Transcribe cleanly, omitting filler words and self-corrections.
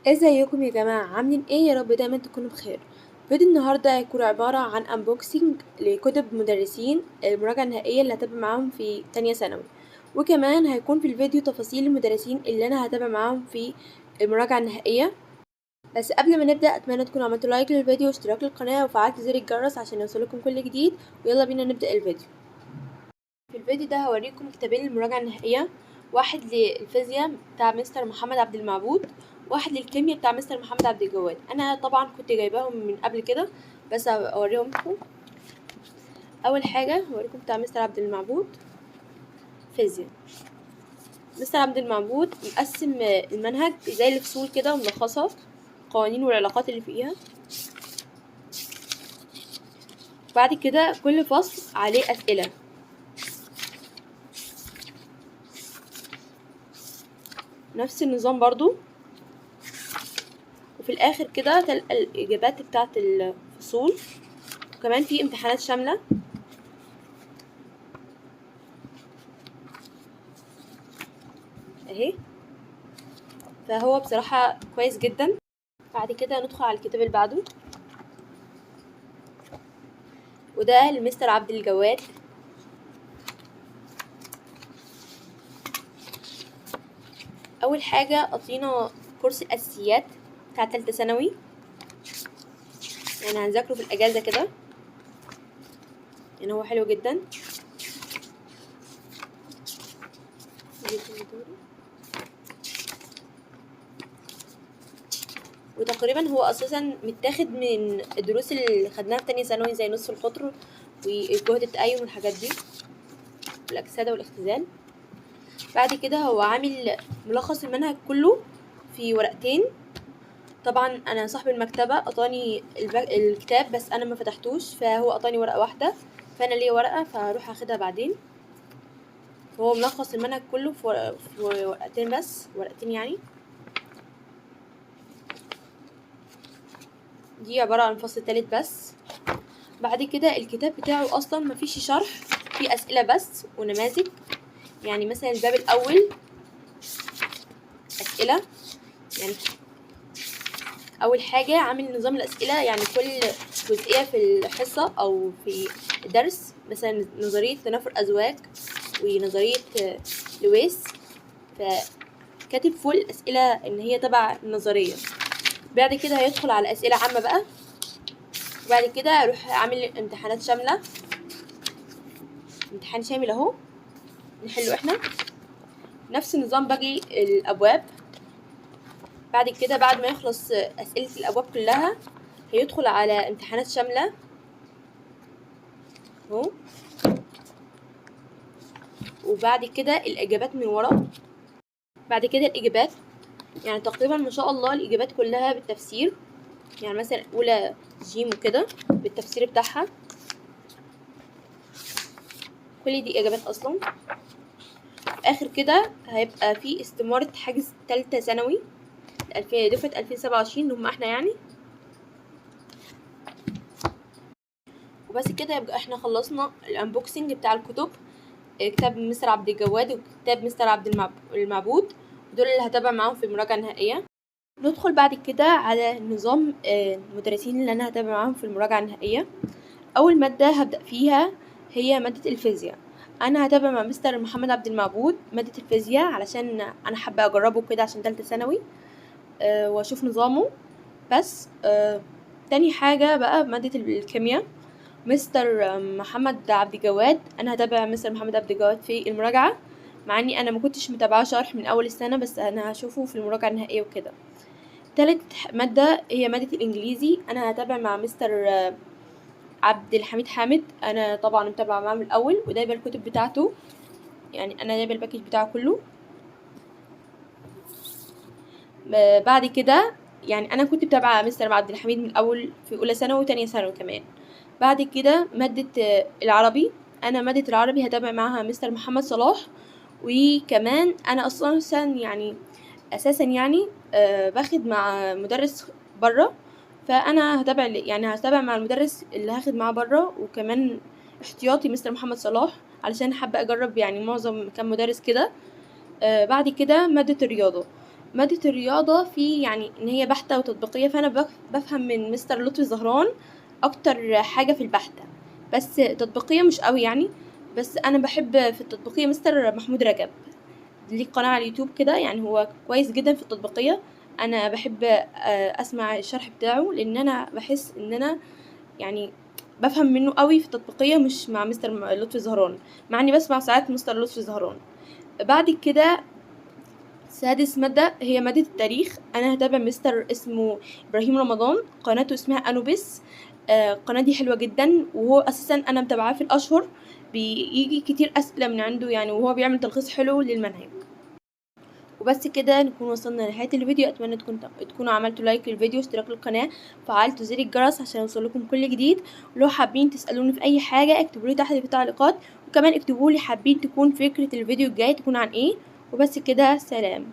ازيكم يا جماعة، عاملين ايه؟ يا رب دايما تكونوا بخير. فيديو النهاردة هيكون عبارة عن unboxing لكتب مدرسين المراجعة النهائية اللي هتابع معاهم في تانية ثانوي، وكمان هيكون في الفيديو تفاصيل المدرسين اللي انا هتابع معاهم في المراجعة النهائية. بس قبل ما نبدأ اتمنى تكونوا عملتوا like للفيديو واشتراك للقناة وفعلتوا زر الجرس عشان يوصلكم كل جديد. ويلا بينا نبدأ الفيديو. في الفيديو ده هوريكم كتابين للمراجعة النهائية، واحد للفيزياء بتاع مستر محمد عبد المعبود، واحد للكيمياء بتاع مستر محمد عبد الجواد. انا طبعا كنت جايباهم من قبل كده بس هوريهم لكم. اول حاجه هوريكم بتاع مستر عبد المعبود فيزياء. مستر عبد المعبود مقسم المنهج زي الفصول كده وملخصها القوانين والعلاقات اللي فيها. بعد كده كل فصل عليه اسئله. نفس النظام برضو، وفي الاخر كده تلقى الاجابات بتاعه الفصول، وكمان في امتحانات شامله. اهي، فهو بصراحه كويس جدا. بعد كده ندخل على الكتاب اللي بعده، وده لمستر عبد الجواد. اول حاجه قطينا كورس الاساسيات بتاع تالتة ثانوي، يعني هنذاكره في الاجازه كده، يعني هو حلو جدا. وتقريبا هو اساسا متاخد من الدروس اللي خدناها في تانية ثانوي، زي نصف القطر والجهد التأين والحاجات دي، والاكسده والاختزال. بعد كده هو عامل ملخص المنهج كله في ورقتين. طبعا انا صاحب المكتبه اعطاني الكتاب بس انا ما فتحتوش، فهو اعطاني ورقه واحده، فانا ليا ورقه فهروح اخدها بعدين. هو ملخص المنهج كله في ورقتين بس، ورقتين يعني. دي عباره عن الفصل الثالث بس. بعد كده الكتاب بتاعه اصلا ما فيش شرح، فيه اسئله بس ونماذج. يعني مثلا الباب الاول اسئله، يعني اول حاجه عامل نظام الاسئله، يعني كل جزئيه في الحصه او في الدرس، مثلا نظريه تنافر ازواج ونظريه لويس، فكاتب فوق الاسئله ان هي تبع النظريه. بعد كده هيدخل على اسئله عامه بقى، وبعد كده هيروح عامل امتحانات شامله، امتحان شامل اهو نحله احنا. نفس النظام باقي الابواب. بعد كده بعد ما يخلص اسئله الابواب كلها هيدخل على امتحانات شامله اهو، وبعد كده الاجابات من ورا. بعد كده الاجابات، يعني تقريبا ما شاء الله الاجابات كلها بالتفسير، يعني مثلا اولى جيم وكده بالتفسير بتاعها، كل دي اجابات اصلا. اخر كده هيبقى في استمارة حجز تالتة ثانوي دفعة 2027 اللي هم احنا يعني. وبس كده يبقى احنا خلصنا ال unboxing بتاع الكتب، كتاب مستر عبد الجواد وكتاب مستر عبد المعبود، دول اللي هتابع معاهم في المراجعة النهائية. ندخل بعد كده على نظام المدرسين اللي انا هتابع معاهم في المراجعة النهائية. اول مادة هبدأ فيها هي مادة الفيزياء. انا هتابع مع مستر محمد عبد المعبود مادة الفيزياء علشان انا حابة اجربه كده عشان تالتة ثانوي، واشوف نظامه بس. تاني حاجة بقى مادة الكيمياء، مستر محمد عبد الجواد. انا هتابع مستر محمد عبد الجواد في المراجعة، مع اني انا ما كنتش متابعاه شرح من اول السنة، بس انا هشوفه في المراجعة النهائية وكده. تالت مادة هي مادة الانجليزي، انا هتابع مع مستر عبد الحميد حامد. انا طبعا متابعه معاه من الاول وجايبه الكتب بتاعته، يعني انا جايبه ال package بتاعه كله. بعد كده يعني انا كنت متابعه مستر عبد الحميد من الاول في اولى ثانوي وتانية ثانوي كمان. بعد كده ماده العربي، انا ماده العربي هتابع معاها مستر محمد صلاح، وكمان انا اصلا يعني اساسا يعني باخد مع مدرس بره، فانا هتابع يعني هتابع مع المدرس اللي هاخد معاه بره، وكمان احتياطي مستر محمد صلاح علشان حابه اجرب يعني معظم كام مدرس كده. بعد كده ماده الرياضه، مادة الرياضة في يعني إن هي بحتة وتطبيقية، فأنا بفهم من مستر لطفي زهران أكتر حاجة في البحتة، بس تطبيقية مش قوي يعني. بس أنا بحب في التطبيقية مستر محمود رجب، ليه قناة على اليوتيوب كده، يعني هو كويس جدا في التطبيقية. أنا بحب أسمع الشرح بتاعه، لأن أنا بحس إن أنا يعني بفهم منه قوي في التطبيقية، مش مع مستر لطفي زهران، مع إني بسمع ساعات مستر لطفي زهران. بعد كده سادس مادة هي مادة التاريخ. أنا هتابع مستر اسمه إبراهيم رمضان، قناته اسمها أنوبيس. القناة دي حلوة جدا، وهو أساسا أنا متابعاه في الأشهر، بيجي كتير أسئلة من عنده يعني، وهو بيعمل تلخيص حلو للمنهج. وبس كده نكون وصلنا لنهاية الفيديو. أتمنى تكونوا عملتوا لايك للفيديو واشتراك للقناة وفعلتوا زر الجرس عشان يوصلكم كل جديد. ولو حابين تسألوني في أي حاجة اكتبوا لي تحت في التعليقات، وكمان اكتبوا لي حابين تكون فكرة الفيديو الجاي تكون عن ايه. وبس كده، سلام.